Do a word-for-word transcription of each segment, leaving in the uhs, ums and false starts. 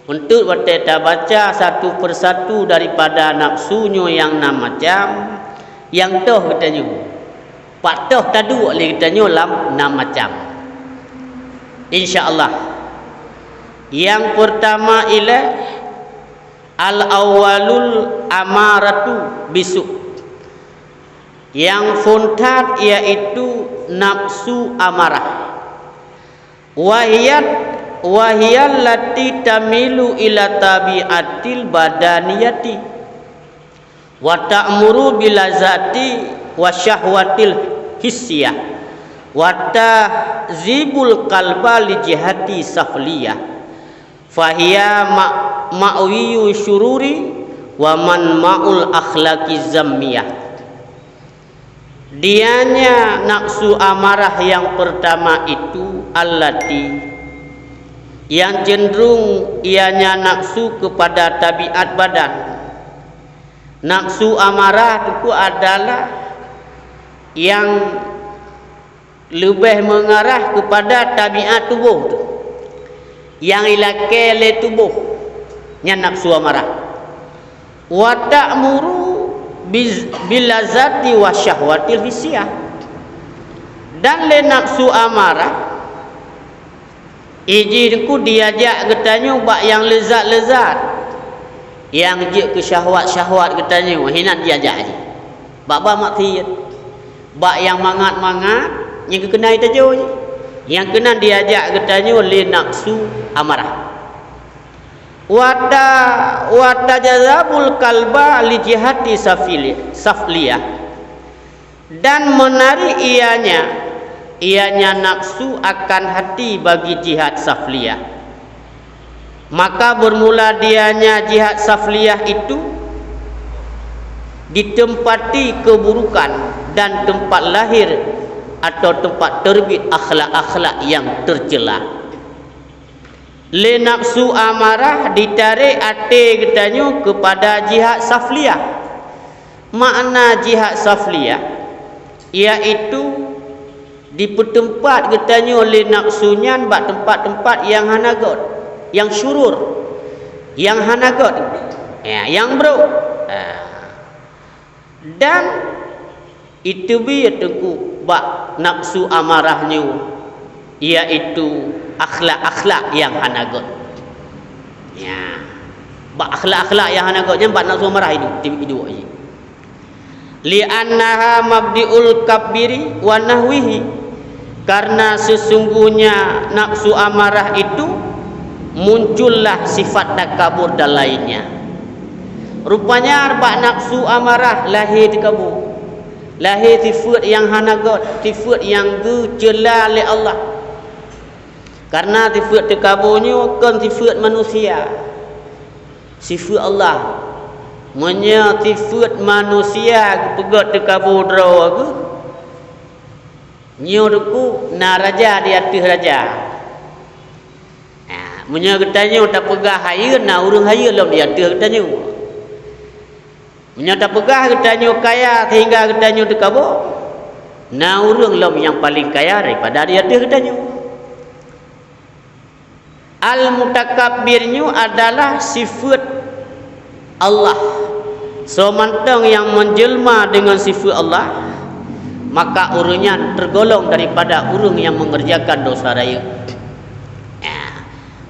Untuk watée tabaca satu persatu daripada nafsu nyoe nyang nam macam, nyang toh geutanyoe. Pat toh taduek lé geutanyoe lam nam macam. Insya Allah. Nyang peurtama ilée al-awwalul amaratu bisu. Nyang phôn that yaitu nafsu amarah. Wahiyat, wahiyal lati tamilu ila tabiatil badaniyati. Wa ta'muru bilazati wa syahwatil hissiyah. Wa tahzibul qalba li jihati safliyah. Fahiya ma-, ma'wiyu syururi wa man ma'ul akhlaqi zammiyah. Dianya nafsu amarah yang pertama itu allati, yang cenderung ianya nafsu kepada tabiat badan. Nafsu amarah itu adalah yang leubeh mengarah kepada tabiat tuboh tu, nyang ilakée lé tuboh, nyan nafsu amarah. Wa ta'muru biz-, bilazati wa syahwatil hissiyah. Dan lé nafsu amarah, iji teungku diajak geutanyoe bak nyang leuzat-leuzat, nyang jeuet keu syahwat-syahwat geutanyoe, hinan diajak jih. Bak-bak maksiet, bak nyang mangat-mangat, nyang keukeunai tajoe jih. Nyang keunan diajak geutanyoe lé nafsu amarah. Wa ta-, wa tajazabul qalba li jihati safili-, safliyah. Dan menarik ianya, ianya nafsu akan hati bagi jihad safliyah. Maka bermula dianya jihad safliyah itu ditempati keburukan dan tempat lahir atau tempat terbit akhlak-akhlak yang tercela. Lé nafsu amarah ditarek até geutanyoe keupada jihad safliyah. Makna jihad safliyah, yaitu dipeuteumpat geutanyoe lé nafsu nyan bak teumpat-teumpat nyang hana gét, nyang syurur, nyang hana gét, ya, nyang brok. Ha. Dan iteubiet teungku bak nafsu amarah nyoe, yaitu akhlak-akhlak nyang hana gét. Ya. Bak akhlak-akhlak nyang hana gét nyan bak nafsu amarah iduek, iduek jih. Li'annaha mabdi'ul kabiri wa nahwihi. Karena sesungguhnya nafsu amarah itu muncullah sifat takabur dan lainnya. Rupanya bak nafsu amarah lahé takabur. Lahé sifeuet nyang hana gét, sifeuet nyang geuceula lé Allah. Karena sifeuet takabur nyoe kon sifeuet manusia. Sifeuet Allah. Meunyoe sifeuet manusia geupeugét takabur droe geuh, nyoe teungku na raja di ateueh raja. Ha, meunyoe geutanyoe tapeugah hayeuen, na ureuëng hayeuen lom di ateueh geutanyoe. Meunyoe tapeugah geutanyoe kaya sehingga geutanyoe takabur, na ureuëng lom nyang paleng kaya daripada di ateueh geutanyoe. Al-mutakabbir nyoe adalah sifeuet Allah. Soe mantong nyang menjelma dengan sifeuet Allah, maka ureuëng nyan tergolong daripada ureuëng nyang mengerjakan dosa rayeuk. Ya.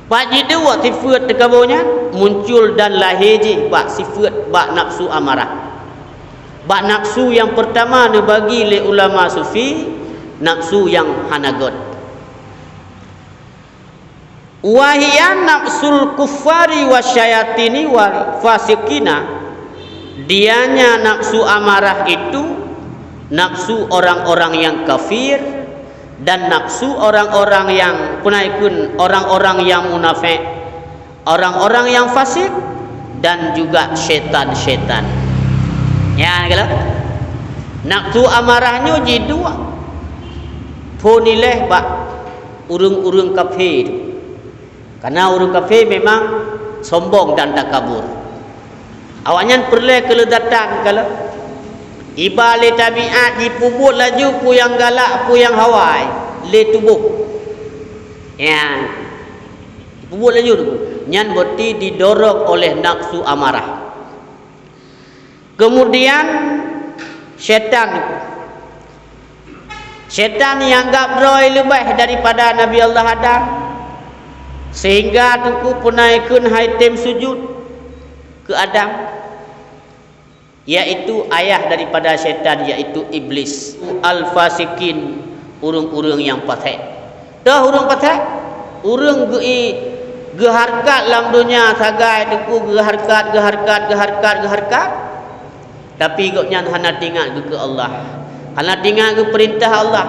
Bak jiduek sifeuet takabur nyan muncul dan lahé jih bak sifeuet bak nafsu amarah. Bak nafsu nyang pertama neubagi lé ulama sufi, nafsu nyang hana gét. Wahia nafsul kuffari wasyayatini wal fasiqina. Dianya nafsu amarah itu nafsu orang-orang yang kafir dan nafsu orang-orang yang, peuna ikun, orang-orang yang munafik, orang-orang yang fasik, dan juga syaitan-syaitan. Ya, kalau nafsu amarah nyoe jiduek phon ilée bak ureuëng-ureuëng kafé tu. Karena ureuëng kafé memang sombong dan takabur. Awaknyan peureulée keuleudatan kalau iba lé tabiat jipeubuet laju peue nyang galak, peue nyang hawai lé tuboh. Ya. Peubuet laju tu. Nyan berarti didorong oleh nafsu amarah. Kemudian, syaitan. Syaitan nyang anggap droe leubeh daripada Nabi Allah Adam, sehingga teungku peunaikheun hai tem sujud keu Adam, yaitu ayah daripada syaitan, yaitu Iblis. Al-fasiqin, ureuëng-ureuëng nyang fasek. Toh ureuëng fasek? Ureuëng geu-, geuhareukat lam donya sagai teungku, geuhareukat, geuhareukat, geuhareukat, geuhareukat. Tapi gobnyan hana teuingat geukeue Allah. Hana teuingat geukeue peurintah Allah.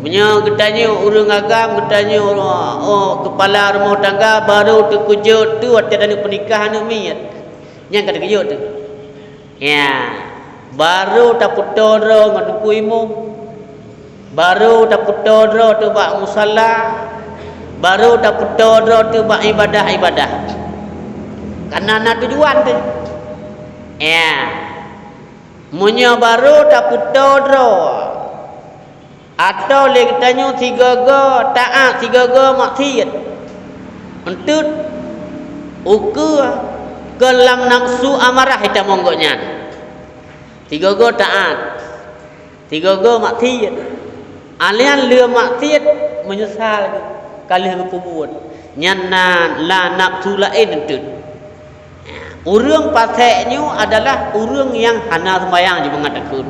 Meunyoe geutanyoe ureuëng agam, geutanyoe, oh, kepala rumah tangga, baru teukeujot tu watée taneuk peunikah aneuëk miet. Nyan ka teukeujot tu. Ya, baru tapeutoe droe ngon teungku imum. Baru tapeutoe droe teuh bak musala, baru tapeutoe droe teuh bak ibadah-ibadah. Karena na tujuan teuh. Ya. Meunyoe baru tapeutoe droe, atau lé geutanyoe sigoe-goe taát, sigoe-goe maksiet, eunteuk ukeue keu lam nafsu amarah itamong gobnyan. Sigoe-goe taát, sigoe-goe maksiet. Aleuhan lheueh maksiet, meunyeusal ka lheueh geupeubuet. Nyan na, na nafsu laén eunteuk. Ureuëng fasek nyoe adalah ureuëng nyang hana seumayang jibangat takheun.